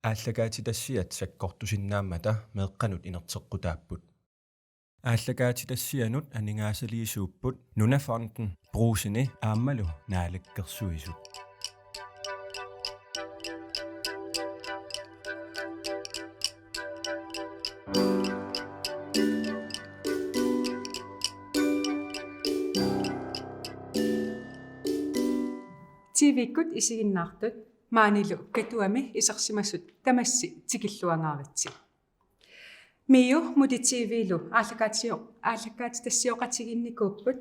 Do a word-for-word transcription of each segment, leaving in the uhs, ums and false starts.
Aallakaatitassiat sakkortusinnaammata meeqqanut inerteqqutaapput. Aallakaatitassianut aningaasaliisuupput Nunafonden, Brugseni aammalu Naalakkersuisut. T V-kkut isiginnaartut maanilu Katuami isersimasut tamassi tikilluangaaritsi. MIO Mudi T V-lu aallakaatio-, aallakaatitassiooqatigiinnikuupput,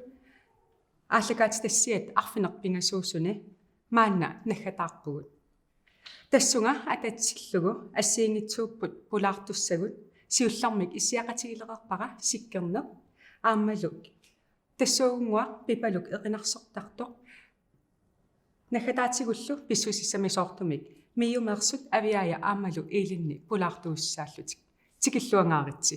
aallakaatitassiat arfineq-pingasuusuni maanna naggataarpugut. Tassunga atatsillugu assigiinngitsuupput pulaartussagut, siullermik issiaqatigilereerpara Sikkerneq aammalu tassuugunnguaq Pipaluk erinarsortartoq. Naggataatigullu pissusissamisoortumik MIO-meersut Aviaja aammalu Iilinni pulaartuussaallutik. Tikilluangaaritsi.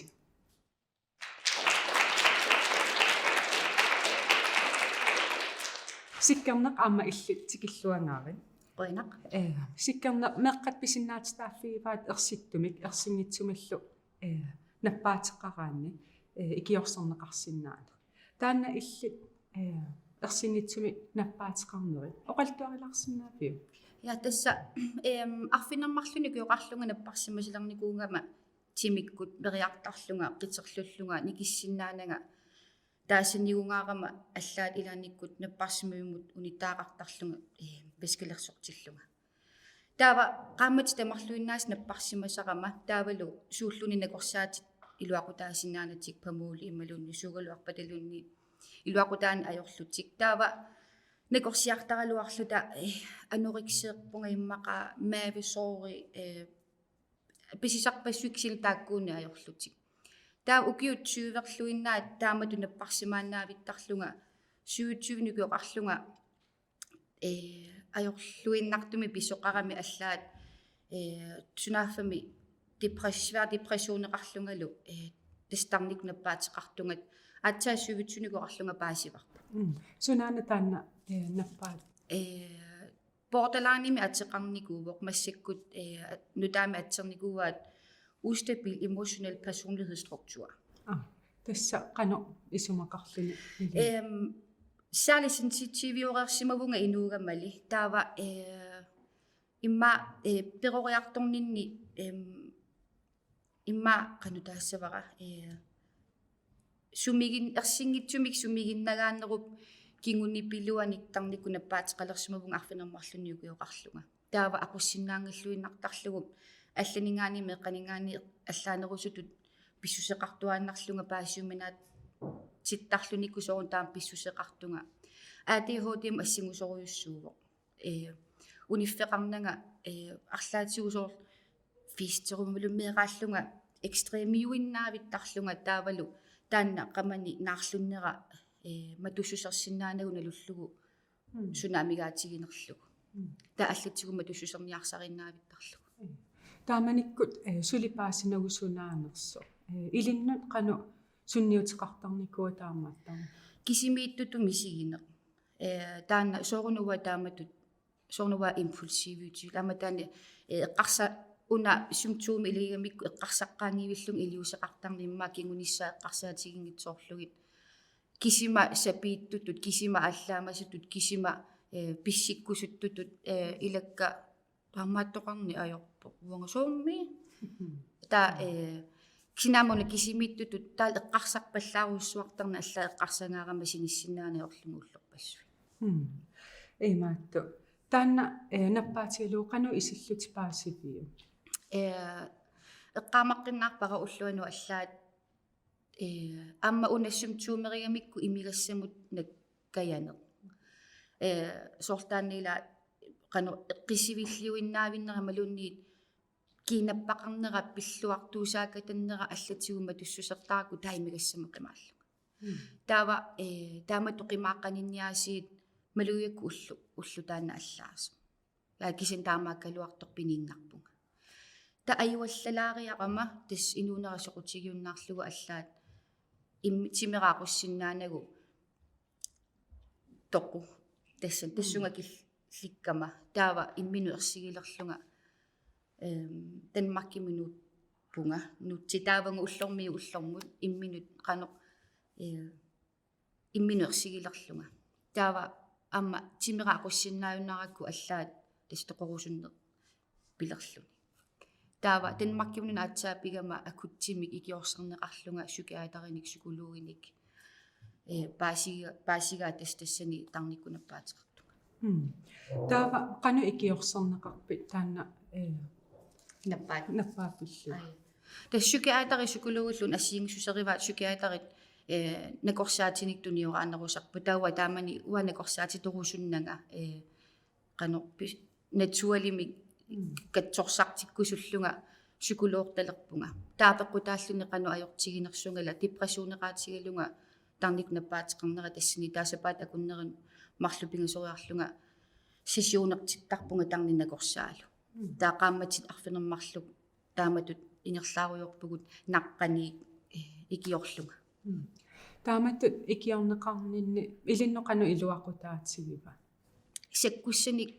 Sikkerneq aamma illit tikilluangaarit. Qujanaq. Eh, Sikkerneq meeqqat pisinnaatitaaffigivaat ersittumik, ersinngitsumillu, eh, nappaateqaraanni, eh, ikiorserneqarsinnaaneq. Taanna illit, eh, ersinngitsumik nappaateqarnerit oqaluttuarilaarsinnaaviuk? Ja, tassa, ehm, arfineq-marlunnik ukioqarlunga napparsimasalernikuugama timikkut meriartarlunga, qiterlullunga, nikissinnaananga, taasanigungaarama allaat ilaannikkut napparsimavimmut unittagaqartarlunga, eh, vaskalersortillunga. Taava qaammatit tamarluinnaasa napparsimasarama, taavalu suulluni nakorsaatit iluaqutaasinnaanatik, Pamoli imaluunniit suugaluarpataluunniit iluaqutaannik ajorlutik. Taava nakorsiartaraluarluta, eh, anoreksilerpunga immaqa, mavesoori, eh, pisisarpassuit kisianni taakkuuneq ajorlutik. Taava ukiut tyverluinnaat taamatut napparsimaannaavittarlunga, syvogtyve-nik ukioqarlunga, eh, ajorluinnartumik pisoqarami allaat, eh, sunaaffami depres-, svær depressioneqarlungalu, eh, tassa tarnikkut nappaateqartunga, aatsaat syvogtyve-nik ukioqarlunga paasivarput. Mm. Sunaana taanna, eh, nappaat? Eh, borderlinemik ateqarnikuuvoq, massakkut, eh, nutaamik atsernikuuaat ustabil emotionel personlighedsstruktur. Ah, tassa qanoq isumaqarluni? Ehm, særlig sensitivereersimavunga inuugamali. Taava, eh, immaqa, eh, peroriartorninni, ehm, immaqa qanoq taassavara, eh, sumigin-, ersinngitsumik sumiginnagaanerup kingunipiluanik tarnikkut nappaateqalersimavunga arfineq-marlunnik ukioqarlunga. Taava aqussinnaanngilluinnartarlugu allaninngaanniit meeqqaninngaanniit allaanerusutut pissuseqartuaannarlunga paasiuminaatsittarlunilu soorunami taama pissuseqartunga. A D H D-mut assingusorujussuuvoq. Eh, uniffeqarnanga, eh, arlaatigut soorlu festerumilummeeraallunga ekstremiuinnaavittarlunga taavalu taanna qamani naarlunnera, eh, matussusersinnaanagu nalullugu Mm. suna amigaatiginerlugu. Mm. Taava allatigut matussuserniarsariinnaavittarlugu. Mm. Taamanikkut, eh, suli paasinagu sunaanersoq. Eh, ilinnut qanoq sunniuteqartarnikuua taamaattarneq? Kisimiittutut misigineq. Eh, taanna soorunami taamatut, soorunami impulsiviutigillugu. Aamma taanna, eh, eqqarsa-, una symptomi ilagigamikku eqqarsaqqaanngivillunga iliuuseqartarneq immaqa kingunissaa eqqarsaatiginngitsoorlugit. Kisima sapiittutut, kisima allaamasutut, kisima, eh, pissikkusuttutut, eh, ilakka taamaattoqarneq ajorpoq. Uanga soormi? Mhm. Taava, eh, kisianni aamma una kisimiittutut taava eqqarsarpallaarujussuartarneq allaat eqqarsangaarama sinissinnaanngorlugit ullorpassuit. Mm. Imaattoq. Taanna, eh, nappaatigalugu qanoq isillutit paasiviuk? Eh, eqqaamaqqinnaarpara ulloq uannut allaat, eh, aamma una symptomerigamikku imigassamut nakkajaneq. Eh, soorlu taanna ila qanoq eqqissiviliuinnaavinnera imaluunniit kiinappaqarnera, pilluartuusaakatannera allatigut matussusertarakku taava imigassamut qimaallunga. Mm. Taava, eh, taamatut qimaaqqaninni aasiit malugigakku ulloq, ulloq taanna allaasoq. Aa, kisianni taamaakkaluartoq pininnarpunga. Taava ajuallalaariarama tassa inuunera soqutigiunnaarlugu allaat im-, timera aqussinnaanagu toqu. Tassa, mm, tassunga killikkama. Taava imminut ersigilerlunga, Ehm, Danmarkimi nuuppunga, nuutsitaavunga ullormiit ullormut imminut qanoq, eh, imminut ersigilerlunga. Taava aamma timera aqussinnaajunnarakku allaat tassa toqorusunneq pilerluni. Taava Danmarkimut aatsaat pigama akutsimik ikiorserneqarlunga psykiaterinik, psykologinik, eh, paasiga-, paasigaa tassa tassani tarnikkut nappaateqartunga. Mm. Taava qanoq ikiorserneqarpit taanna, eh, nappaat-, nappaappillugu? Ai. Tassa psykiateri psykologillu assigiinngisserivaat psykiaterit, eh, nakorsaatinik tunioraanerusarput. Taava taamani uanga nakorsaatitorusunnanga, eh, qanoq pis-, naturligimik, mm, katsorsartikkusullunga psykologitalerpunga. Taava apeqqutaalluni qanoq ajortiginersugala, depressioneqaatigalunga tarnikkut nappaateqarnera tassani, taava sapaatip akunnerini marluk pingasoriarlunga sessionertittarpunga tarnip nakorsaalu. Mm. Taava qaammatit arfineq-marluk taamatut ingerlaarujoorpugut naqqaniit, eh, ikiorlunga. Mm. Taamatut ikiorneqarninni ilinnut qanoq iluaqutaatigiva? Sakkussanik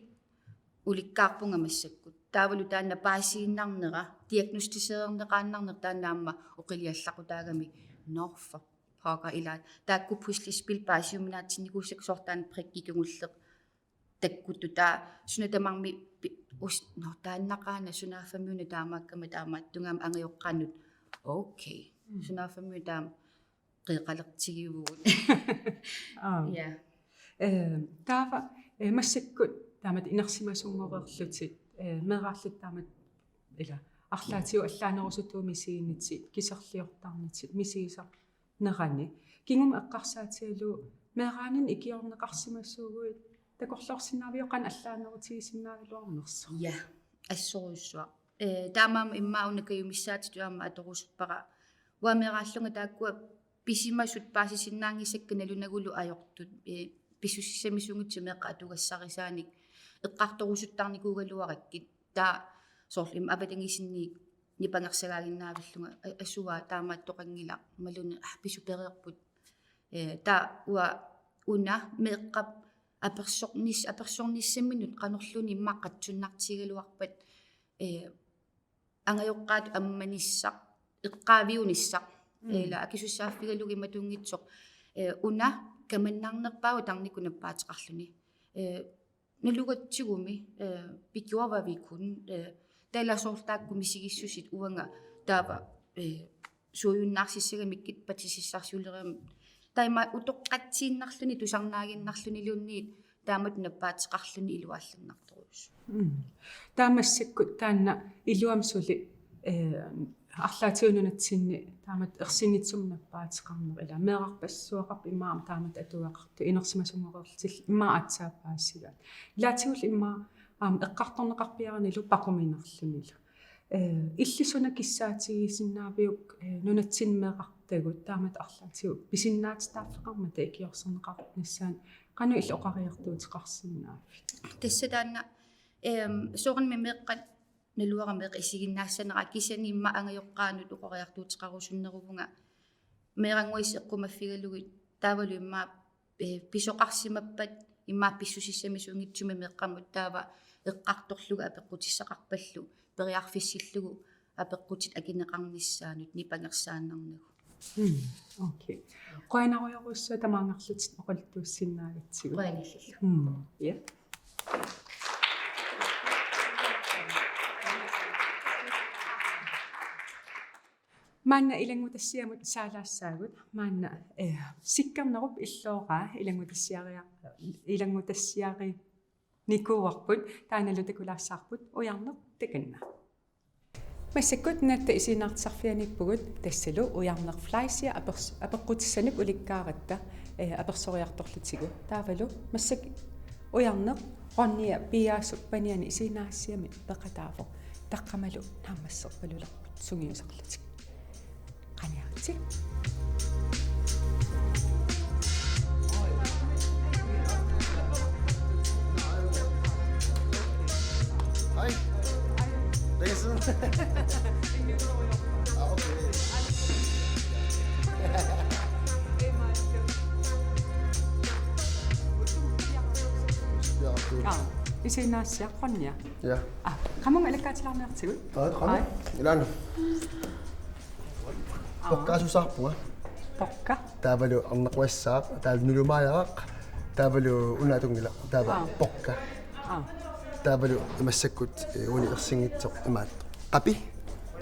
ulikkaarpunga massakkut. Taavalu taanna paasiinnarnera, diagnosticeerneqaannarnera taanna aamma oqiliallaqutaagami, nå, for pokker, ilaa. Taakku puslespil paasiuminaatsinnikuusakka, soorlu taanna brikkit kingulleq takkuttoq, taava suna tamarmi pi-, us-, nå, taannaqaana, sunaaffami una taamaakkama taamaattunga aamma angajoqqaanut. Okay. Mm. Sunaaffami una taama qeqalertigivugut. Aap. Ja. Eh, taava, eh, massakkut taamatut inersimasunngorerlutit, eh, meeraallutit taamatut, ilaa, arlaatigut allaanerusutut misiginnitit, kiserliortarnitit, misigisarnerani. Kingumut eqqarsaatigalugu meeraaninni ikiorneqarsimasuuguit takorloorsinnaaviuk qanoq allaanerutigisinnaagaluarnersoq? Ja, assorujussuaq. Eh, taamaammat immaqa una kajumissaatitut aamma atorusuppara. Uanga meeraallunga taakkua pisimasut paasisinnaanngisakka nalunagulu ajortut, eh, pissusissamisunngitsut meeqqat atugassarisaanik eqqartorusuttarnikuugaluarakkit. Taava soorlu immaqa avatangiisinniit nipangersagaaginnaavillunga, a-, asuaa taamaattoqanngilaq, imaluunniit, ah, pisupereerput. Eh, taava uanga una meeqqap apersornis-, apersornissaminut qanorluunniit immaqa qatsunnartigigaluarpat, eh, angajoqqaatut ammanissaq, eqqaaviunissaq, mm, ilaa, akisussaaffigalugu imatunngitsoq, eh, una kamannarnerpaavoq tarnikkut nappaateqarluni. Eh, nalugatsigumi, eh, pikiuavikkun, eh, taava ilaa soorlu taakku misigissuseq uanga taava, eh, suujunnaarsissagamikkit patsisissarsiulerigama. Taava ima utoqqatsiinnarluni tusarnaaginnarluniluunniit taamatut nappaateqarluni iluaallannartorujussuuvoq. Mm. Taava massakkut taanna iluamik suli, eh, arlaatigut nunatsinni taamatut ersinnitsunik nappaateqarneq, ilaa, meerarpassuaqarpoq immaqa taamatut atugaqartut, inersimasunngorerlutillu immaqa aatsaat paasigaat. Ilaatigullu immaqa aamma eqqartorneqarpiaranilu paquminarlunilu. Eh, illit suna kissaatigisinnaaviuk, eh, nunatsinni meerartagut taamatut arlaatigut pisinnaatitaaffeqarmata ikiorserneqarnissaanut, qanoq illit oqariartuuteqarsinnaavit? Tassa taanna, ehm, soorunami meeqqat naluara meeqqat isiginnaassanerat, kisianni immaqa angajoqqaanut oqariartuuteqarusunneruvunga meerannguassat eqqumaffigalugit, taavalu immaqa, eh, pisoqarsimappat immaqa pissusissamisunngitsumik meeqqamut taava eqqartorlugu apeqqutissaqarpallu periarfissillugu apeqqutit akineqarnissaannut nipangersaannarnagu. Mm, okay. Qujanarujorujussuaq tamaanngarlutit oqaluttuussinnaagatsigut. Qujanarlu. Mm, ja. Maanna ilanngutassiamut saalaassaagut. Maanna, eh, Sikkernerup illooraa ilanngutassiaria-, ilanngutassiarinikuuarput, taannalu takulaassavarput Ujarneq takanna. Massakkut Nunatta Isiginnaartitsisarfianiippugut, tassalu Ujarneq Fleischer apers-, apeqqutissanik ulikkaaratta, eh, apersoriartorlutigu. Taavalu massakkut Ujarneq Ronja Piaasup paniani isiginnaagassiami peqataavoq. Taqqamalu naammasserpalulerput sungiusarlutik. Qaniaritsi. Hej. Længe siden. Ah, okay. Det er ret cool. Ja. Isiginnaagassiaq Ronja. Ja. Ah, qamunga alakkaatsilaarniartigu. Taava qama. Ilaana. Poqqaasusaarpunga. Poqqa. Taavalu arnaquassaaq, taavalu nulumaajaraq, taavalu una atunngilaq, taava Aa. Poqqa. Ah. Taavalu massakkut eh, uani ersinngitsoq imaattoq. Qapi.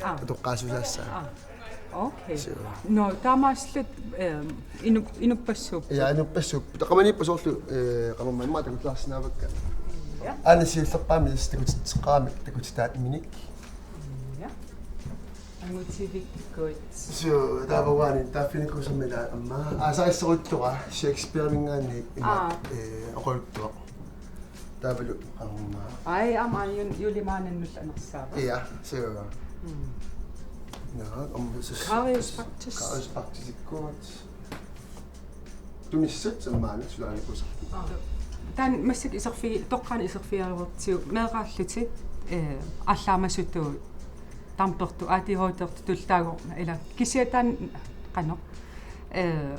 Ah. Atoqqaasusaassaa. Ah. Okay. Sure. No, taamaasilluta eh, inup, inuppassuupput. Ja, inuppassuupput. Qamaniippa soorlu eh, qamamma immaqa takutilaarsinnaavakka. Ja. Aana siullerpaamik takutitseqqaarami takutitaat minik. Ja. Angutivikkut. Suu, taava uani taaffinikuusammi ilaa aamma. Aasarissoruttoq Shakespeare-minngaanniit ima Aa. eh, oqaluttuaq. Taavalu aamma. Ai, aamma jul-, juulimaanannut anersaava. Ja, suu. Mm. Ja, om så Karius Baktus. Karius Baktusikkut. Tunissat sammaanut sulaanikuusarput. Taanna massakkut iserfigi-, toqqaannaq iserfigerutsigu meeraallutit eh, aallaamasutut tampertut A D H D-rtut tullutaagormat ila kisianni taanna qanoq eh,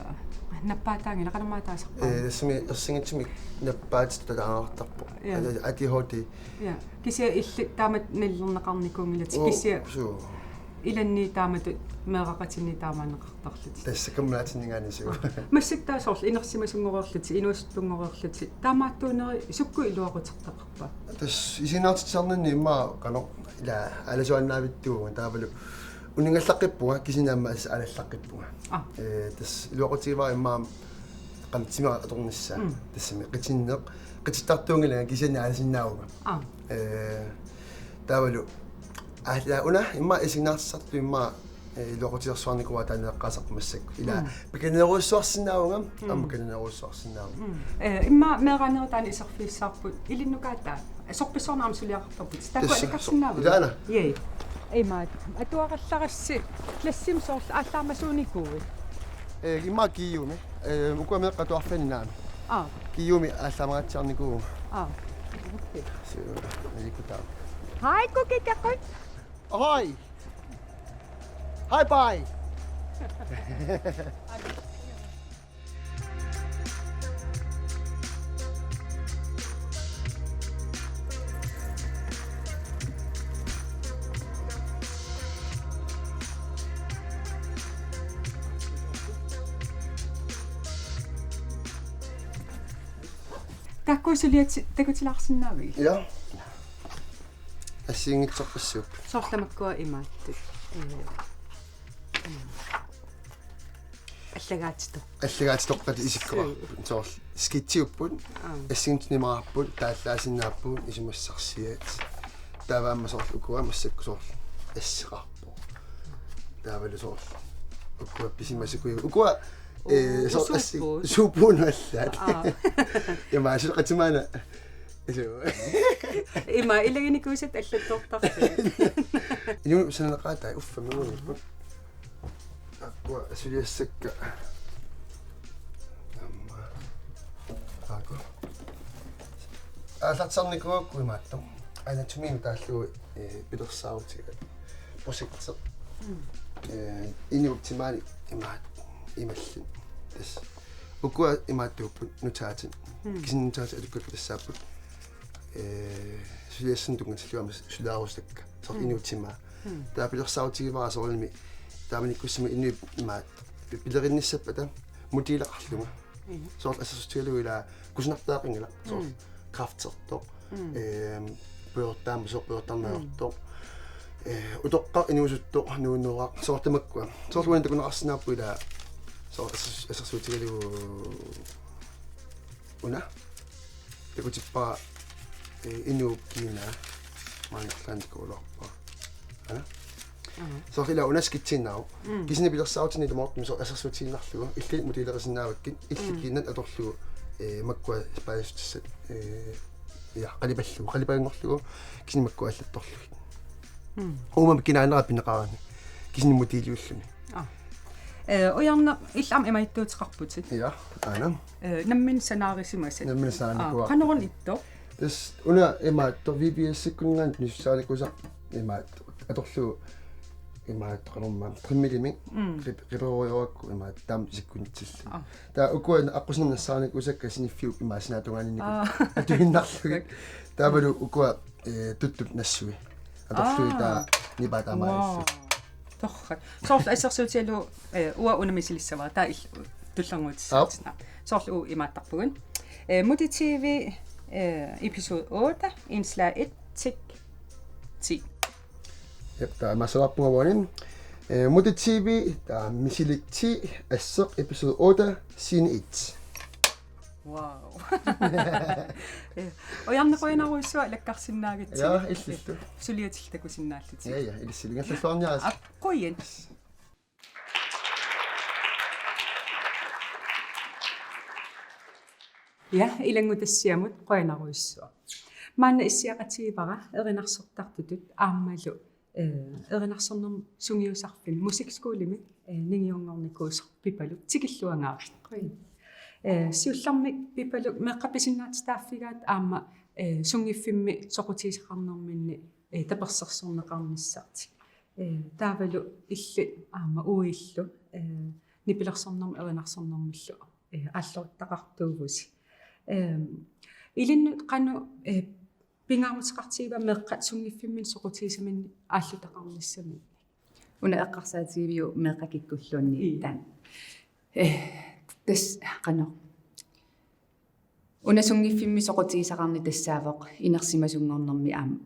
nappaataanngilaq qanormaa taasarpaat. Eh, tassami ersinngitsumik nappaatitut taaneqartarpoq. Ja. Ila A D H D. Ja. Kisianni illit taamatut nalilerneqarnikuunngilatit Oo, kisianni suu. ilanni taamatut meeraqatinni taamaanneqartarlutit. Tassa kammalaatinninngaanniit suu. Massakkut taava soorlu inersimasunngoreerlutit, inuusuttunngoreerlutit, taamaattuuneri sukkut iluaquteqarpa? Tassa isiginnaartitsisarninni immaqa qanoq ila aalasuaannavittuuvunga taavalu uninngallaqqippunga kisianni aamma assut aalallaqqippunga. Ah. Eh, tassa iluaqutigivara immaqa qamtimera atornissaa. Mm. Tassami qitinneq, qitittartuunngilanga kisianni aalasinnaavunga. Ah. Eh, taavalu aalla una immaqa isiginnaartitsisartut immaqa eh, iluaqutigersuarnikuuara taanna eqqaasarput massakkut. Ila Mm. pikanerussuarsinnaavunga, aamma pikanerussuarsinnaavunga. Mm. Eh, immaqa meeraanerit taanna iserfigissavarput ilinnut aatsaat. Sorpassuarnik aamma suliaqartarputit. Taakku Tassa, alakarsinnaavit? ilaana. Jee. Imaat. Atuarallarassi klassimi soorlu aallaammasuunikuuit? Eh, immaqa Kiumi. Eh, ukua meeqqat atuarfianni naamik. Aa. Kiumi aallaammagatsiarnikuuvunga. Aa. Okay. Suu, alikutaa. Hej, kukikakut. Hej. Hej, bye. Taakku suliat takutilaarsinnaavigit? Ja. Assigiinngitsorpassuupput. Soorlu makkua imaattut. Eh, eh, allagaatitoq. Allagaatitoqqat isikkoqarput. Soorlu skitsiupput. Aa. Assigiinngitsunik imaqarput, taallaasinnaappugut, isumassarsiat. Taava aamma soorlu ukua massakkut soorlu asseqarpoq. Taavalu soorlu ukua pisimasukuju. Ukua eh, Oo, soorlu usuupput. Suupuunu allaat. Aa. Ima suleqatimaana. Isu. Ima ilaginikuusat allattortarput. Inuup sananeqaatai uffa mingulipput. Akkua suliassakka. Aamma. Aaku. Aallartisarnikuuakku imaattoq. Anatomi taallugu eh, pilersaarutigaat. Projekti. Eh, inuup timaani imaat imallin. Tassa. Ukua imaattuupput nutaatit. Kisianni nutaatit atukkakkut tassaapput. Eh, suliassanik tunngatillugu aamma sulaarusakka. Soorlu inuup timaa. Taava pilersaarutigivara soorunami taamanikkussamut inuit imaat pi-, pilerinnissappata modelleqarlunga. Soorlu assersuutigalugu ila kusanartariaqanngilaq. Soorlu kræftertoq. Ehm, pujortaammat soorlu pujortarneq ajortoq. Eh, utoqqaq inuusuttoq nuunooraq soorlu tamakkua. Soorlu uani takuneqarsinnaapput ila soorlu assers-, assersuutigalugu una. Takutippara eh, inuup kiinaa maangerlaanikuuloorpara. Ana? Soorlu ila una skitsiinnaavoq. Kisianni pilersaarutinni tamarmik soorlu assersuutigiinnarlugu. Illit modellerisinnaavat illit kiinat atorlugu eh, makkua paasissutissat eh, ja, qalipallugu, qalipanngorlugu, kisianni makkua allattorlugit. Uumami kinaanera pineqarani. Kisianni modelliulluni. Aa. Eh, ujarneq illit aamma imaattuuteqarputit. Ja, aana. Eh, nammineq sanaarisimasat. Nammineq sanaarnikuuara. Aa, qanoruna ittoq? Tassa una imaattoq V B S-ikkunninngaanniit pisussaarinikuusara imaattoq imaattoq qanormaa trimmelimik qip-, qiperoriuarakku imaattoq taama isikkunnitsillugu. Aa. Taava ukua aqqusinermi nassaarinikuusakka siniffiup imaassinaatungaaninnikuupput. Aa. Atuinnarlugit. Taavalu ukua, eh, tuttup nassui. Atorlugit. Aa. Taava nipaa taamaalilluni. Wow. Torrak. Soorlu assersuutigalugu, eh, uanga una misilissavara. Taava il-, tullerngutissaatina. Aap. Soorlu uagut imaattarpugut. Eh, Muti T V, eh, episode otte, indslag et, tik ti. Jep, taava massakkut puavuanin. Eh, Muti T V, taava misilik ti, asseq episode otte, scene et. Wow. Eh, qujanarujussuaq lakkarsinnaagatsigit. Ja, illillu. Suliatillu takusinnaallutit. Ja, ja, ilissi ingerlalluarniarisi. Aap, qujan. Ja, ilanngutassiamut qujanarujussuaq. Maanna issiaqatigivara erinarsortartutut aammalu, eh, erinarsornermut sungiusarfimmi musikskolimi, eh, ningiunngornikuusoq Pipaluk, tikilluangaarit. Qujan. Eh, siullermik Pipaluk meeqqat pisinnaatitaaffigaat aamma, eh, sunngiffimmi soqutigisaqarnerminni, eh, tapersersorneqarnissartik. Eh, taavalu illit aamma uillu, eh, nipilersornermut erinarsornermullu, eh, aalloqattaqartuuvusi. Eh, ilinnut qanoq, eh, pingaaruteqartigiva meeqqat sunngiffimminni soqutigisaminnik aallutaqarnissaminnik? Una eqqarsaatigiviuk meeqqat kikkulluunniit? Ii. Taanna. Eh, tassa qanoq. Una sunngiffimmi soqutigisaqarneq tassaavoq inersimasunngornermi aamma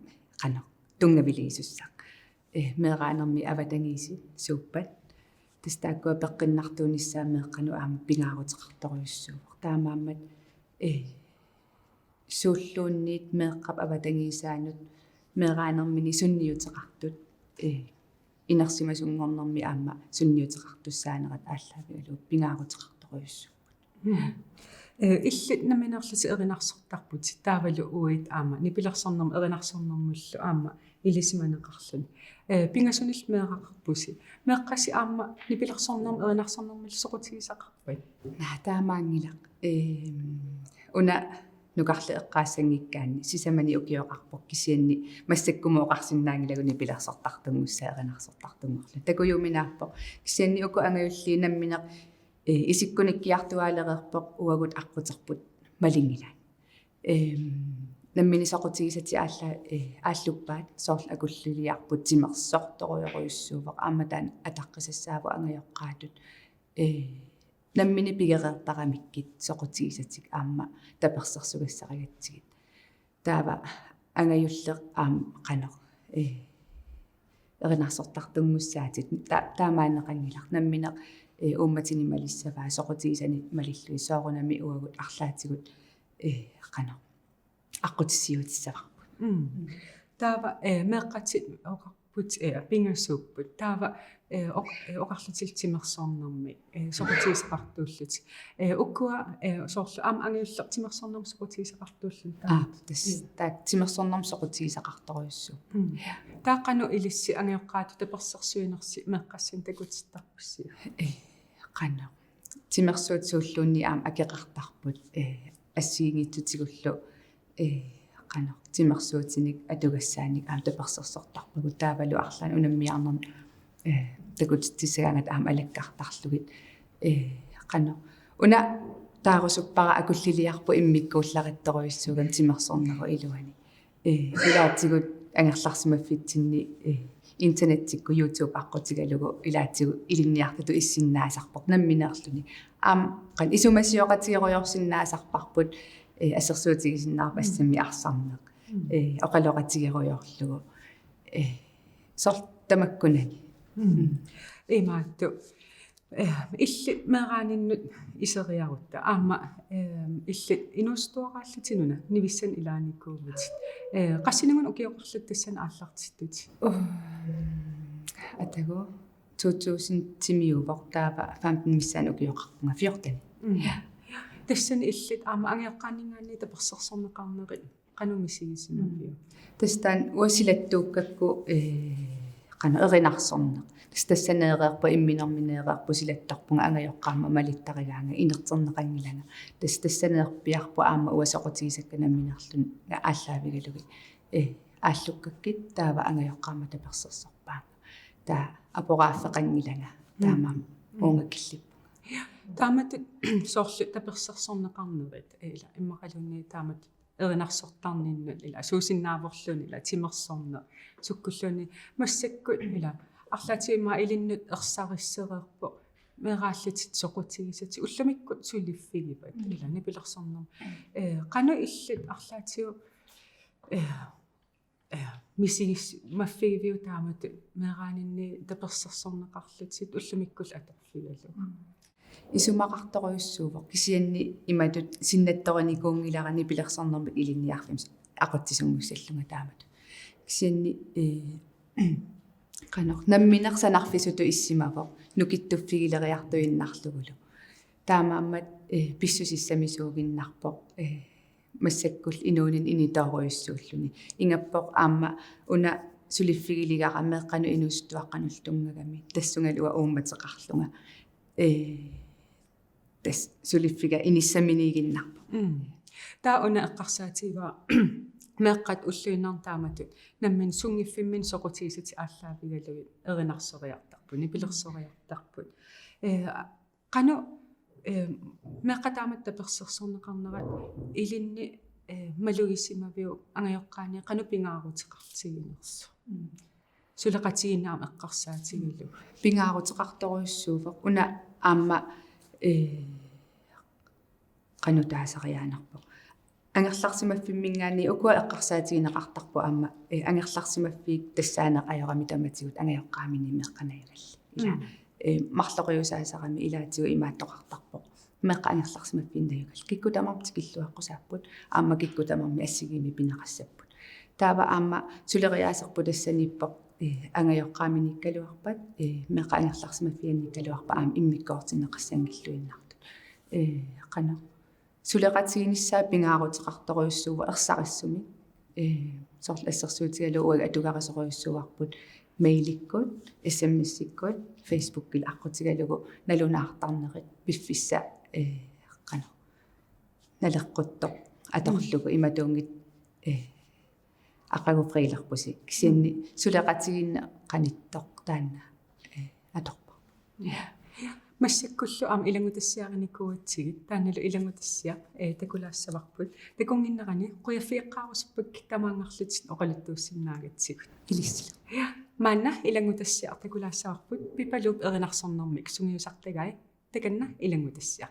qanoq tunngaviliisussaq. Eh, meeraanermi avatangiisit suuppat. Tassa taakkua peqqinnartuunissaat meeqqanut aamma pingaaruteqartorujussuuvoq. Taamaammat, eh, suulluunniit meeqqap avatangiisaanut meeraanermini sunniuteqartut, eh, inersimasunngornermi aamma sunniuteqartussaanerat aallaavigalugu pingaaruteqartorujussuupput. Mm. Eh, illit nammineerlutit erinarsortarputit, taavalu uagut aamma nipilersornermut erinarsornermullu aamma ilisimaneqarluni. Eh, pingasunillu meeraqarpusi. Meeqqasi aamma nipilersornermut erinarsornermullu soqutigisaqarpat? Naa, taamaanngilaq. Ehm, una nukarleq eqqaassanngikkaanni sisamanik ukioqarpoq, kisianni massakkumut oqarsinnaanngilagut nipilersortartunngussaat erinarsortartunngorlugit. Takujuminaappoq. Kisianni uku angajulliit nammineq, eh, isikkunikkiartuaalereerpoq uagut aqquterput malinngilaat. Ehm, nammineq soqutigisatik aalla-, eh, aalluppaat, soorlu akulliliarput timersortorujorujussuuvoq, aamma taanna ataqqisassaavoq angajoqqaatut. Eh, nammineq pigereertaramikkit soqutigisatik aamma tapersersugassarigatsigit. Taava angajulleq aamma qanoq, eh, erinarsortartunngussaatit. Ta-, taamaanneqanngilaq. Nammineq, eh, uummatinik malissavaa, soqutigisanik malillugit, soorunami uagut arlaatigut, eh, qanoq aqqutissiuutissavarput. Mm. Taava, eh, meeqqatit oqarput, eh, pingasuupput. Taava, eh, oq-, eh, oqarlutillu timersornermi, eh, soqutigisaqartuullutik. Eh, ukua, eh, soorlu aamma angajulleq timersornermi soqutigisaqartuulluni. Aap, tassa. Mm. Taakku timersornermi soqutigisaqartorujussuupput. Mm. Taava qanoq ilissi angajoqqaatut tapersersuinersi meeqqassinnut takutittarpisiuk? Eh, qanoq. Timersuutit suulluunniit aamma akeqartarput, eh, assigiinngitsutigullu, eh, qanoq, timersuutinik atugassaannik aamma tapersersortarpagut, taavalu arlaannik unammiarnermut, eh, takutitsissagaangat aamma alakkartarlugit, eh, qanoq. Una taarusuppara akulliliarput immikkuullarissorujussuugami timersornerup iluani. Eh, ilaatigut angerlarsimaffitsinni, eh, internettikkut YouTube aqqutigalugu ilaatigut ilinniartutut issinnaasarpoq nammineerluni. Aamma qanoq isumasioqatigerujoorsinnaasarparput, eh, assersuutigisinnaasarput assammik arsarneq. Mm. Eh, oqaloqatigerujoorlugu. Eh, soorlu tamakkunani. Mm. Mm. Imaattoq. Eh, illit meeraaninnut iseriarutta. Aamma, eh, illit inuusuttuaraallutit una, Nivissanut ilaanikuuvutit. Eh, qassinik ukioqarlutit tassani aallartittutit? Uh, atagu to tusind timiuvoq, taava femten missaani ukioqarpunga, fjorten. Mm. Tassani illit aamma angajoqqaanninngaanniit tapersersorneqarnerit qanoq misigisimaviuk? Tassa taanna uanga silattuukkakku, eh, qanoq erinarsorneq. Tassa tassaneereerpoq, imminermineereerpoq, silattorpunga angajoqqaama malittarigaanga inerterneqanngilanga. Tassa tassaneerpiarput aamma uanga soqutigisakka nammineerlunga aallaavigalugit, eh, aallukkakkit taava angajoqqaama tapersersorpaanga. Taava aporaaffeqanngilanga. Mm. Taamaammat. Mm. Uunga killippunga. Taamatut soorlu tapersersorneqarnerit, eh, ila immaqaluunniit taamatut erinarsortarninnut ila suusinnaavorluunniit ila timersorneq sukkulluunniit massakkut ila arlaatigut immaqa ilinnut ersarissereerpoq meeraallutit soqutigisatit ullumikkut suliffigivat ila nipilersornermi. Eh, qanoq illit arlaatigut, eh, eh, misigimaffigiviuk taamatut meeraaninni tapersersorneqarlutit ullumikkullu atorfigalugu? Isumaqartorujussuuvoq kisianni imatut sinnattorinikuunngilara nipilersornermik ilinniarfimmi aqutsisunngussallunga taamatut. Kisianni, eh, qanoq nammineq sanarfisutut issimavoq nukittuffigilereertuinnarlugulu. Taamaammat, eh, pissusissamisuuginnarpoq, eh, massakkullu inuuninni initoorujussuulluni. Ingammik aamma una suliffigiligara meeqqanut inuusuttuaqqanullu tunngagami. Tassungalu uanga uummateqarlunga. Eh, tassa suliffiga inissaminiiginnarpoq. Mm. Taava una eqqarsaatigivara meeqqat ulluinnarni taamatut nammineq sunngiffimminni soqutigisatit aallaavigalugit erinarsoriartarput, nipilersoriartarput. Eh, qanoq, eh, meeqqat taamatut tapersersorneqarnerat ilinni, eh, malugisimaviuk angajoqqaani qanoq pingaaruteqartiginersoq? Mm. Suleqatigiinneq aamma eqqarsaatigalugu. Pingaaruteqartorujussuuvoq. Una aamma, eh, qanoq taasariaannarpoq. Angerlarsimaffimminngaanniit ukua eqqarsaatigineqartarput aamma, eh, angerlarsimaffiit tassaaneq ajorami tamatigut angajoqqaamini meeqqat najugallit. Ila, mm, eh, marloqiusaasarami ilaatigut imaattoqartarpoq. Meeqqat angerlarsimaffiit najugallit. Kikkut tamarmik tikilluaqqusaapput, aamma kikkut tamarmik assigiimmik pineqassapput. Taava aamma suleriaaserput tassaniippoq, eh, angajoqqaaminiikkaluarpat, eh, meeqqat angerlarsimaffianniikkaluarpat aamma immikkoortinneqassanngilluinnartut. Eh, qanoq. Suleqatiginissaa pingaaruteqartorujussuuvoq ersarissumik. Eh, soorlu assersuutigalugu uagut atugarisorujussuuarput mailikkut, S M S-ikkut, Facebookikkut aqqutigalugu nalunaartarnerit piffissaq, eh, qanoq naleqquttoq atorlugu, mm, imatuunngitsoq, eh, aqagu friilerpusi. Kisianni suleqatigiinneq qanittoq taanna, eh, atorpoq. Ja. Massakkullu aamma ilanngutassiarinikuugatsigit, taannalu ilanngutassiaq, eh, takulaassavarput. Takunnginnerani qujaffigeqqaarusuppakkit tamaanngarlutit oqaluttuussinnaagatsigut. Ilissilu. Ja. Maanna ilanngutassiaq takulaassavarput, Pipaluup erinarsornermik sungiusartagai, takanna ilanngutassiaq.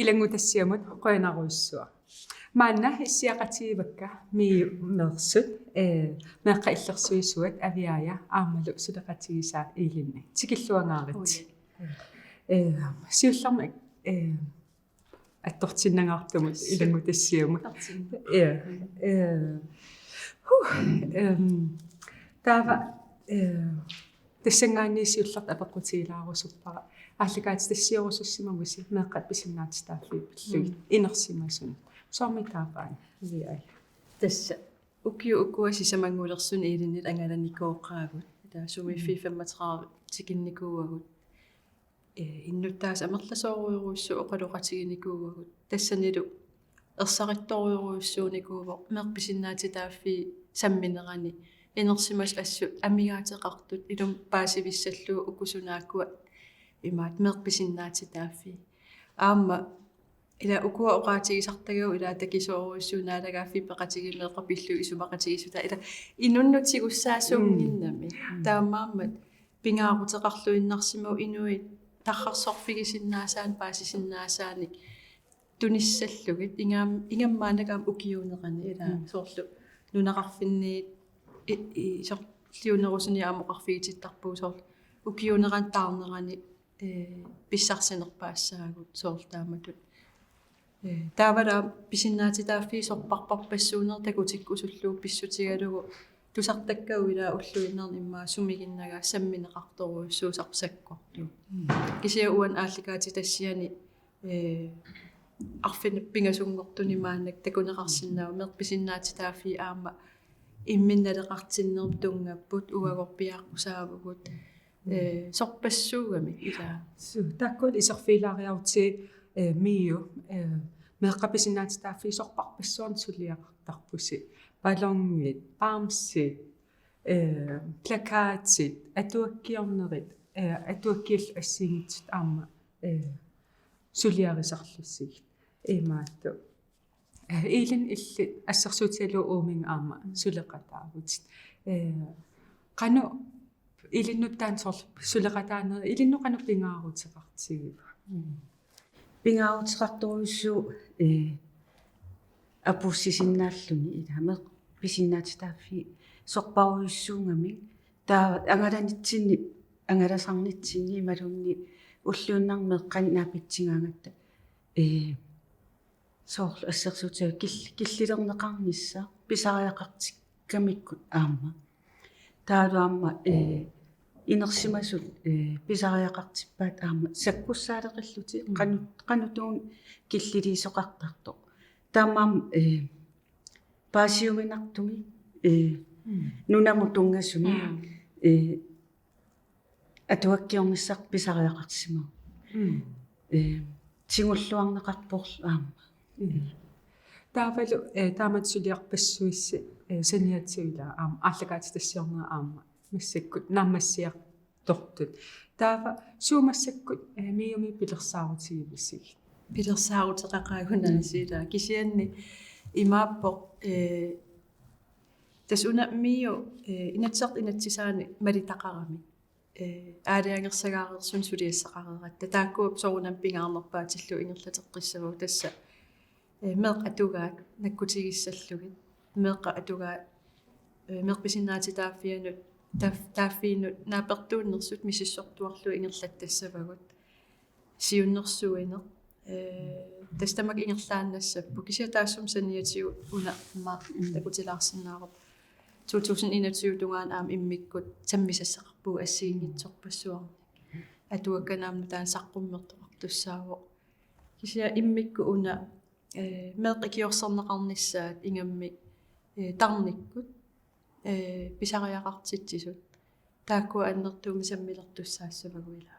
Ilanngutassiamut qujanarujussuaq. Maanna issiaqatigivakka MIO-meersut, eh, Meeqqat Illersuisuat Aviaja aammalu suleqatigisaa Ilinni. Tikilluangaarit. Ui. Eh, siullermik, eh, attortinnangaartumut ilanngutassiamut. Attortin-. Ja. Eh, huh, ehm, taava, eh, tassanngaanniit siullertut apeqqutigilaarusuppara. Aallakaatitassioorusussimavusi meeqqat pisinnaatitaaffii pillugit. Mm. Inersimasunut. Soormi taava, Aviaja? Tassa ukiut ukua sisamanngulersuni Ilinnit angalanikooqaagut. Taava sumiiffiit femogtredive tikinnikuuagut. Eh, innuttaasut amerlasoorujorujussuit oqaloqatiginikuuagut. Tassanilu ersarittorujorujussuunikuuvoq meeqqat pisinnaatitaaffii samminerani. Inersimasut assut amigaateqartut ilumut paasivissallugu uku sunaakkua imaattoq meeqqat pisinnaatitaaffii. Aamma ila ukua oqaatigisartagavut ila takisoorujussuuvoq naalagaaffiit peqatigiit meeqqat pillugit isumaqatigiissutaat ila inunnut tigussaasuunnginnami. Mm. Taamaammat pingaaruteqarluinnarsimavoq inuit tarrarsorfigisinnaasaannik paasisinnaasaanik tunissallugit ingamm-, ingammik maannakkut aamma ukiuunerani ila. Mm. Soorlu nunaqarfinni i-, i-, soorlu liunerusuni aamma oqarfigitittarpugut soorlu ukiuunerani taarnerani, eh, pissarsinerpaassaagut soorlu taamatut. Eh, taavalu pisinnaatitaaffii sorpassuarpassuuneq takutikkusullugu pissutigalugu tusartakkagut ila ulluinnarni immaqa sumiginnagaat sammineqartorujussuusarput sakkortooq. Mm. Kisianni uani aallakaatitassiani, eh, arfineq-pingasunngortuni maannakkut takuneqarsinnaavoq meeqqat pisinnaatitaaffii aamma imminnut naleqartinnermut tunngapput uagorpiaaqqusaavugut. Mm. Eh, sorpassuugamik ila. Suu, taakku iserfigilaariarutsigit, eh, MIO, eh, meeqqat pisinnaatitaaffii sorpassuarnik suliaqartarpusi. Ballonit, bamsit, eh, plakatit, atuakkiornerit, eh, atuakkiillu assigiinngitsut aamma, eh, suliarisarlusigit. Imaattoq. Eh, Ilinni illit assersuutigalugu uuminnga aamma suleqataavutit. Eh, qanoq ilinnut taanna soorlu suleqataanerit, ilinnut qanoq pingaaruteqartigiva? Mm. Pingaaruteqartorujussuuvoq, eh, apuussisinnaalluni ila meeqqat pisinnaatitaaffii sorparujussuugamik. Taava angalanitsinni, angalasarnitsinni imaluunniit ulluinnarni meeqqanut naapitsigaangatta, eh, soorlu assersuutigalugu kil-, killilerneqarnissaq pisariaqartikkamikkut aamma. Taavalu aamma, eh, inersimasut, eh, pisariaqartippaat aamma sakkussaaleqillutik. Mm. Qanu-, qanortuunngooq killiliisoqartartoq. Taamaammat, eh, paasiuminartumik, eh, mm, nunamut tunngasumik, mm, eh, atuakkiornissaq pisariaqarsimavoq. Mm. Eh, tigulluarneqarporlu aamma. Mm. Taavalu, eh, taamatut suliarpassuissi, eh, saniatigut ila aamma aallakaatitassiornerit aamma massakkut naammassiartortut. Taava suut massakkut, eh, MIO-mi pilersaarutigivisiuk? Pilersaaruteqaqaagut, mm, aasiit ila. Kisianni imaappoq, eh, tassa una MIO, eh, Inatsisartut inatsisaannik malitaqarami. Eh, aalajangersagaareersunit suliassaqareeratta. Taakkuupput soorunami pingaarnerpaatillugu ingerlateqqissavagut tassa, eh, meeqqat atugaat nakkutigissallugit. Meeqqat atugaat, eh, meeqqat pisinnaatitaaffianut, taaf-, taaffiinut naapertuunnersut misissortuarlugit ingerlattassavagut. Siunnersuineq. Eh, tassa tamakku ingerlaannassapput. Kisianni taassuma saniatigut una aamma, mm, takutilaarsinnaavoq. To tusind enogtyve tungaanut aamma immikkut sammisassaqarpugut assigiinngitsorpassuarnik. Atuakkanik aamma nutaanik saqqummertoqartussaavoq. Kisianni immikkut una, eh, meeqqat ikiorserneqarnissaat ingammik, eh, tarnikkut, eh, pisariaqartitsisut. Taakkua annertuumik sammilertussaassavagut ila.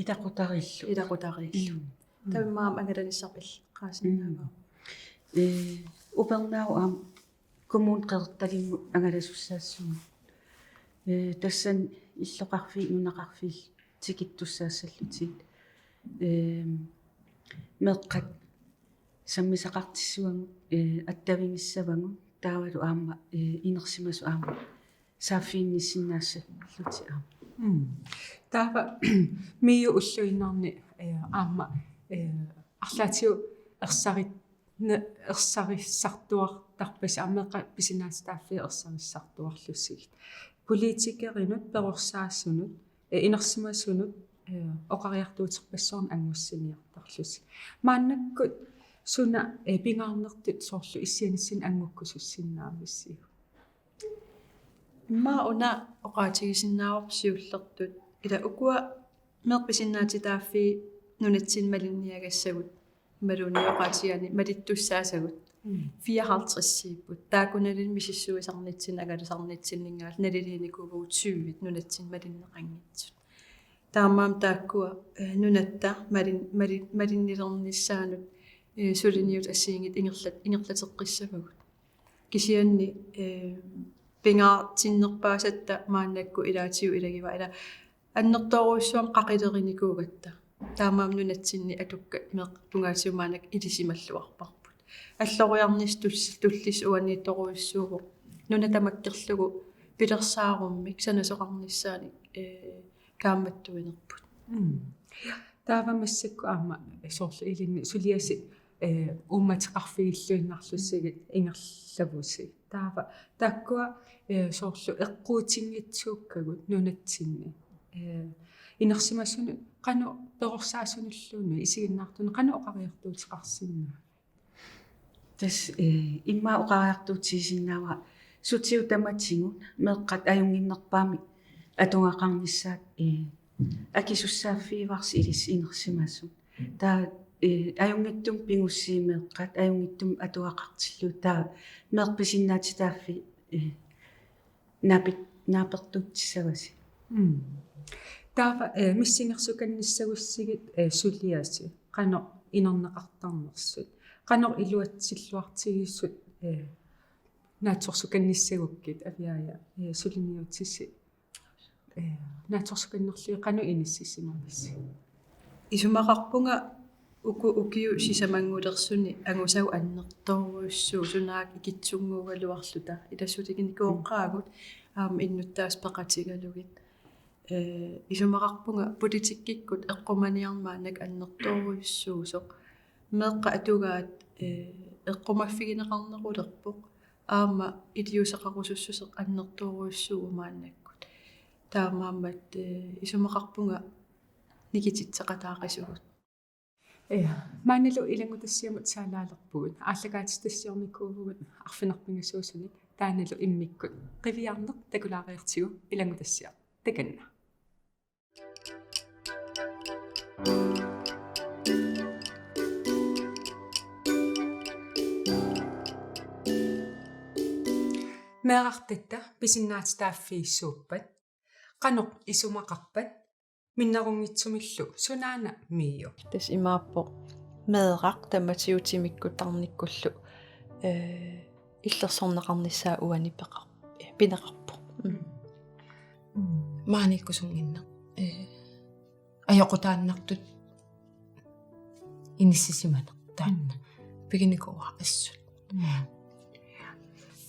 Ilaqutariillu. Ilaqutariillu. Mm. Mm. Taamaammat angalanissarput eqqaasinnaavara. Mm. Eh, upernaaq aamma Kommune Qeqertalimmut angalasussaassaagut. Eh, tassani illoqarfiit nunaqarfiit tikittussaassallutigit. Eh, meeqqat sammisaqartissavagut, eh, attavigissavagut, taavalu aamma, eh, inersimasut aamma saaffiginnissinnaassallutik aamma. Mm. Taava MIO ulluinnarni, eh, aamma, eh, arlaatigut ersarit-, ne-, ersarissartuartarpasi, aamma meeqqat pisinnaatitaaffii ersarissartuarlusigit. Politikerinut, perorsaasunut, eh, inersimasunut, eh, oqariartuuterpassuarnik angussiniartarlusi. Maannakkut suna, eh, pingaarnertut soorlu issianissinni angukkusussinnaavisiuk? Immaqa una oqaatigisinnaavarput siullertut. Ila ukua meeqqat pisinnaatitaaffii nunatsinni malinniagassagut. Imaluunniit oqaatigaanni malittussaasagut. Mm. Fireoghalvtredsiupput. Taakkunanilu misissuisarnitsinni, angalasarnitsinninngaanniit naliliinikuuvugut syvit nunatsinni malinneqanngitsut. Taamaammat taakkua, eh, nunatta malin-, malin-, malinnilernissaanut, eh, suliniutit assigiinngitsut ingerlat-, ingerlateqqissavagut. Kisianni, eh, pingaartinnerpaasatta maannakkut ilaatigut ilagivara, ila annertoorujussuarmik qaqilerinikuugatta. Taamaammat nunatsinni atukkat meeqqat tungaatigut maannakkut ilisimalluarparput. Alloriarnissaq tuls-, tullissaa uaniittorujussuuvoq. Nuna tamakkerlugu pilersaarummik sanasoqarnissaanik, eh, kaammattuinerput. Mm. Taava massakkut aamma soorlu ilinnut suliasi, eh, uummateqarfigilluinnarlusigit ingerlavusi. Taava taakkua, eh, soorlu eqquutinngitsuukkagut nunatsinni. Eh, inersimasunut qanoq, perorsaasunulluunniit isiginnaartunut qanoq oqariartuuteqarsinnaavit? Tassa, eh, immaqa oqariartuutigisinnaavara sutigut tamatigut meeqqat ajunnginnerpaamik atugaqarnissaat, eh, akisussaaffigivarsi ilissi inersimasut. Taava, eh, ajunngitsumik pigussigit meeqqat, ajunngitsumik atugaqartillugit, taava meeqqat pisinnaatitaaffii, eh, naapi-, naapertuutissavasi. Mm. Taava, eh, missingersukannissagussiuk, eh, suliasi qanoq inerneqartarnersut, qanoq iluatsilluartigisut, eh, naatsorsukannissagukkit, Aviaja, eh, suliniutisi, eh, naatsorsukannerlugit qanoq inissisimavisi? Isumaqarpunga uku ukiut sisamanngulersuni angusagut annertoorujussuuvoq, sunaaffa ikittunnguugaluarluta. Ila suliginikuuoqaagut aamma innuttaasut peqatigalugit. Eh, isumaqarpunga politikkikkut eqqumaniarneq maannakkut annertoorujussuusoq. Meeqqat atugaat, eh, eqqumaffigineqarnerulerpoq. Aamma iliuuseqarusussuseq annertoorujussuuvoq maannakkut. Taamaammat, eh, isumaqarpunga nikititseqataaqisugut. Ja, maanilu ilanngutassiamut saalaalerpugut. Aallakaatitassiornikuuvugut arfineq-pingasuusunik, taannalu immikkut qiviarneq takulaariartigu ilanngutassiaq. Takanna. Meerartatta pisinnaatitaaffii suuppat? Qanoq isumaqarpat? Minnerunngitsumillu sunaana, Miu? Tassa imaappoq meeraq tamatigut timikkut tarnikkullu, eh, illersorneqarnissaa uani peqar-, eh, pineqarpoq. Mm. Mm. Maaniikkusunnginneq. Eh, ajoqutaannartut inissisimaneq taanna. Mm. Piginikuuara assut. Mm.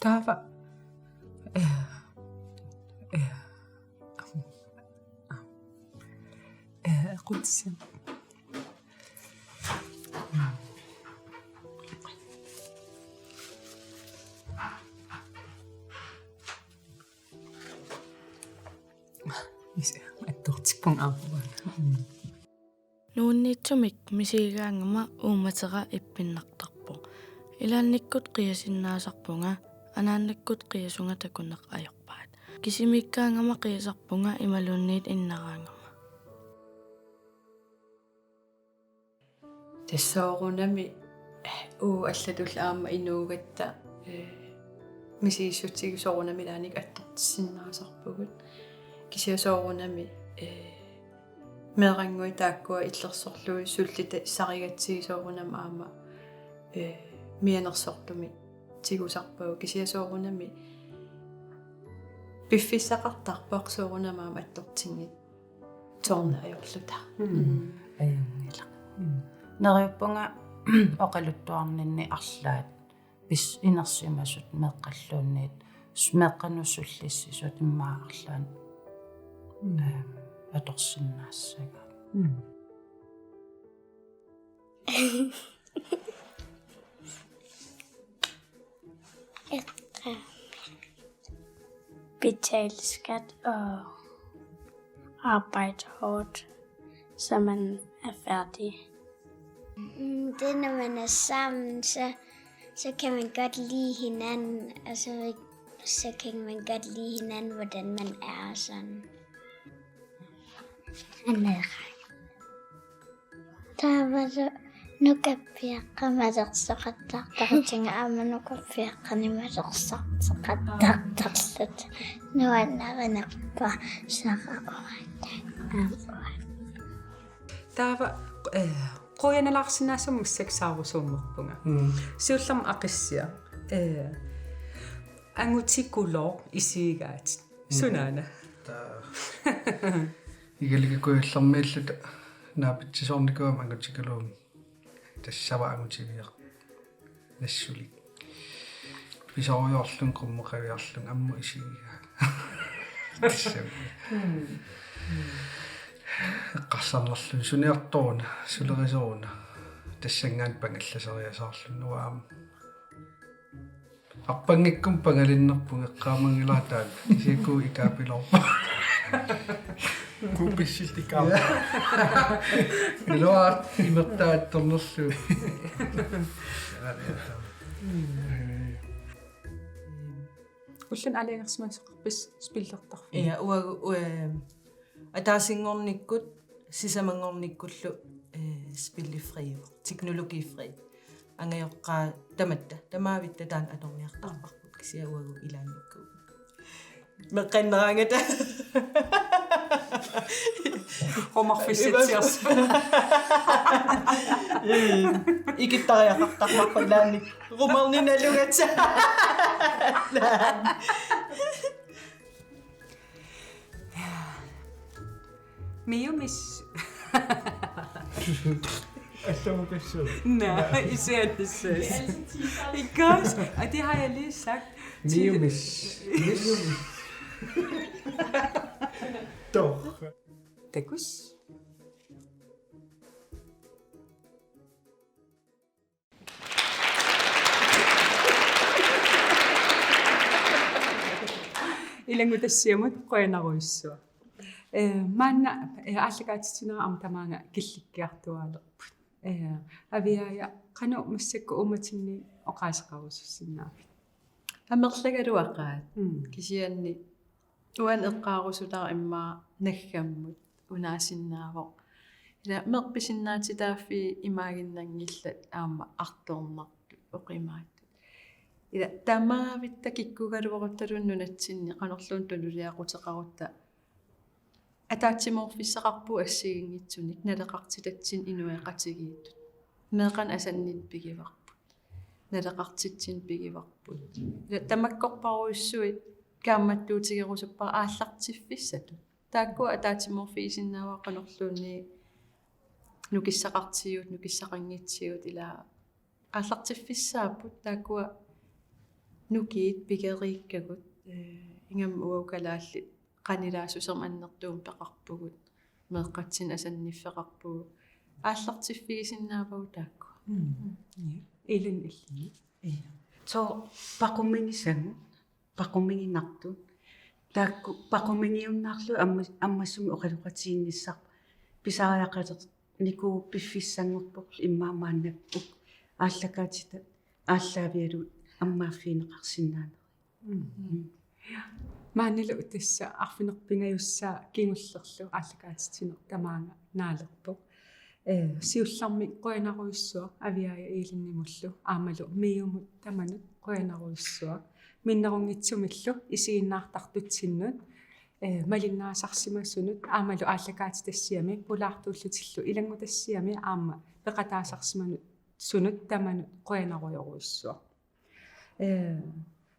Taava, eh, eh, eh, qutsisam. Attortippunga aamma. Mm. Nuunniitsumik misigigaangama uummatera ippinnartarpoq. Ilaannikkut qiasinnaasarpunga, anaanakkut qiasunga takuneq ajorpaat. Kisimiikkaangama qiasarpunga imaluunniit innaraangama. Tassa soorunami, eh, uagut allatulli aamma inuugatta, eh, misigissutsigut soorunami ilaanni attortissinnaasarpugut. Kisianni soorunami, eh, meerannguit taakkua illersorlugit sullitassarigatsigit soorunami aamma, eh, mianersortumik tigusarpagut. Kisianni soorunami piffissaqartarpoq soorunami aamma attortinngitsoorneq ajorluta. Mm. Mm. Ajunngilaq. Mm. Neriuppunga oqaluttuarninni arlaat pis-, inersimasut meeqqalluunniit, s-, meeqqanut sullissisut immaqa arlaannik, mm, ehm, atorsinnaassagaat. Mm. Betale skat og arbejde hårdt, så man er færdig. Mm, det er, når man er sammen, så, så kan man godt lide hinanden, og så, så kan man godt lide hinanden, hvordan man er og sådan. Taava nukappiaqqat malersoqattaartarlutigu aamma nukappiaqqat malersoqattaartarlutik. Nuannarinerpaaq saqaquat. Taava, eh, qujanalaarsinnaasumik massakkut saarusuummerpunga. Mm. Siullermik Aqissiaq, eh, angutikuluup isigigaat. Mm. Sunaana? Taa. Igaliku Kujallermiilluta naapitsisoornikuugama angutikuluumik. Tassava angutiviaq. Nassulik. Pisorujoorlunga, qummukaviarlunga, ammut isigigaat. Tassami. Mm. Eqqarsarnerlunga suniartoruna, sulerisoruna. Tassanngaanniit pangallaseriasaarlunga uanga aamma. Arpanngikkumut pangalinnerpunga, eqqaamanngilara taanna. Kisianni kuu ikaapiloorpoq. Kuu pissillugu ikaarpoq. Iluaat imertaattornerlu. Ulloq aalajangersimasoqarpisi spillertarfik? Ja, uagut, eh, ataasinngornikkut sisamanngornikkullu, eh, spilifriivoq, teknologifri. Angajoqqaat tamatta, tamaavitta taanna atorniartarparput, kisianni uagut ilaannikkut. Meqqanneraangata. Qumarfissatsiarsi. Ikittariaqartarparput ilaanni. Qumarninalugatsa. Miumis. Allamukassu. Nej, især det sidste. Ikke også? Og det har jeg lige sagt. Miumis. Miumis. Doch. Takuss. Ilanngutassiamut qujanarujussuaq. Eh, maanna, eh, aallakaatitsinerit aamma tamaanga killikkiartuaalerput. Eh, Aviaaja, qanoq massakkut uummatinni oqaaseqarusussinnaavit? Amerlagaluaqaat. Mm. Kisianni uani eqqaarusutaa immaqa naggammut unaasinnaavoq. Ila meeqqat pisinnaatitaaffii imaaginnanngillat aamma artornartut oqimaattut. Ila tamaavitta kikkuugaluaruttaluunniit nunatsinni qanorluunniit tunuliaquteqarutta ataatsimoorfissaqarpugut assigiinngitsunik naleqartitatsinnik inuiaqatigiittut. Meeqqanik asanninneq pigivarput. Naleqartitsineq pigivarput. Ila tamakkorparujussuit kaammattuutigerusuppara aallartiffissatut. Taakkua ataatsimoorfigisinnaavara qanorluunniit nukissaqartigiut, nukissaqanngitsigut ila aallartiffissaapput taakkua nukiit pigeriikkagut, eh, ingammik uagut kalaallit qanilaassusermik annertuumik peqarpugut, meeqqatsinnik asanniffeqarpugut, aallartiffigisinnaavagut taakkua. Mm. Ja. Ellen Elling. Ja. Sooq paqumigisagut, paqumiginartut. Taakku paqumigiunnaarlugit amma-, ammasumik oqaloqatigiinnissarput. Pisariaqalernikuuvoq piffissanngorpoq immaqa maannakkut aallakaatitat aallaavigalugit ammaaffigineqarsinnaanerit. Mm. Mm. Maanilu tassa arfineq-pingajussaa kingullerlu aallakaatitsineq tamaanga naalerpoq. Eh, siullermik qujanarujussuaq Aviaaja Ellenimullu aammalu Miumut tamanut qujanarujussuaq. Minnerunngitsumillu isiginnaartartutsinnut, eh, malinnaasarsimasunut aammalu aallakaatitassiami pulaartuullutillu ilanngutassiami aamma peqataasarsimasunut tamanut qujanarujorujussuaq. Eh,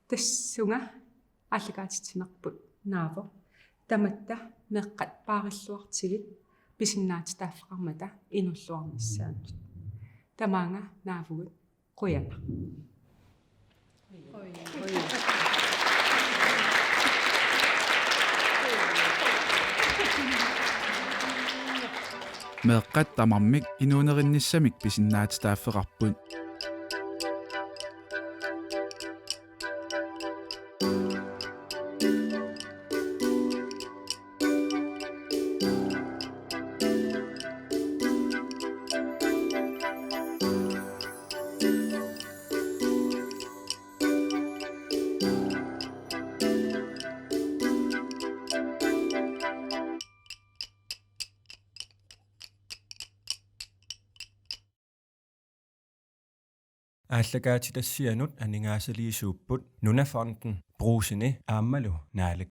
tassunga aallakaatitsinerput naavoq. Tamatta meeqqat paarilluartigit pisinnaatitaaffeqarmata inuulluarnissaannut. Tamaanga naavugut, qujanaq. meeqqat tamarmik inuunerinnissamik pisinnaatitaaffeqarput. Aallakaatitassianut aningaasaliisuupput Nunafonden, Brugseni aammalu Naalakkersuisuni.